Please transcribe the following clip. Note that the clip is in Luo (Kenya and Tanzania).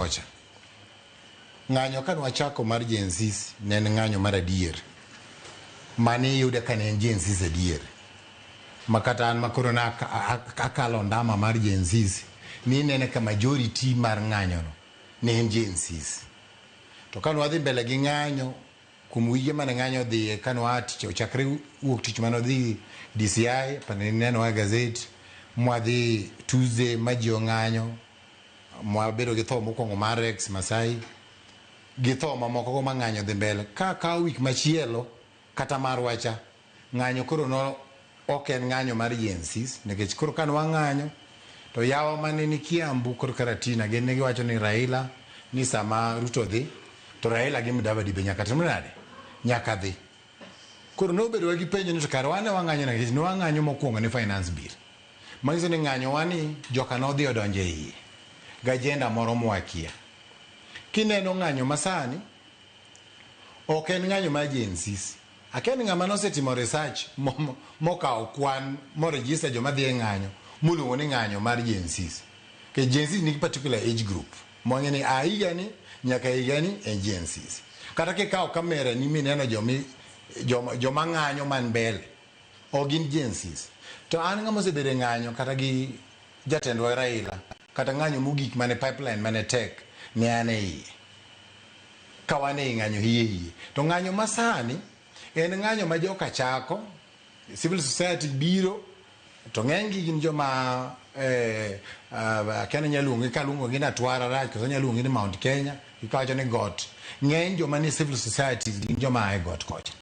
Kocha. Ng'anyo kane wachako mar Gen Zs ne en ng'anyo mar adier. Mane iyude ka ne en Gen Zs adier. Ma kata an makoro na akalo ndama mar Gen Zs, ni inene ka majority mar ng'anyo no ne en Gen Zs. To kane wadhi mbele gi ng'anyo, kuom wige mane ng'anyo odhiye, kane waa tich, ochakre wuok tich mane odhi DCI, pane inenowa e gazet, mwadhi Tuesday ma ji ong'anyo, mwabedo gi tho mokwongo mar Rex Masai, gi tho mamoko go ma ng'anyo dhi mbele. Ka kawo wik machielo, kata marwa cha, ng'anyo koro no ok en ng'anyo mar Gen Zs, nikech koro kane wang'anyo, to yawa mane ni Kiambu kod Karatina, gin ne giwacho ni Raila, ni sama Ruto dhi, to Raila gi Mudavadi be nyaka tim nade? Nyaka dhi. Koro nobedowa gi penjo ni to kare wan ne wang'anyo nade? Nikech ne wang'anyo mokwongo ni finance bill. Manyiso ni ng'anyowa ni joka nodhi odonjo e iye gi agenda moro mwakia. Kineno ng'anyo masani, ok en ng'anyo mar Gen Zs. Akia ni ng'ama nosetimo research mokawo kwan mo register joma dhi e ng'anyo moluongo ni ng'anyo mar Gen Zs. Nikech Gen Z nigi particular age group mwang'e ni a higani nyaka higani en Gen Zs. Kata kikawo kamera ni mineno joma ng'anyo man mbele, ok gin Gen Zs. To an ng'ama osebedo e ng'anyo kata gi jatendwa Raila, kata ng'anyo mogik mane pipeline mane tek, ne an e iye. Ka wan ei ng'anyo hie hie. To ng'anyo masani en ng'anyo ma joka chako, civil society biro, to ng'eny gi gin joma akia ni anyalo luongi ka aluongogi ni Atwara rach koso anyalo luongi ni Mount Kenya, ikawacho ni got. Ng'eny joma ni civil society gin joma a e got kocha.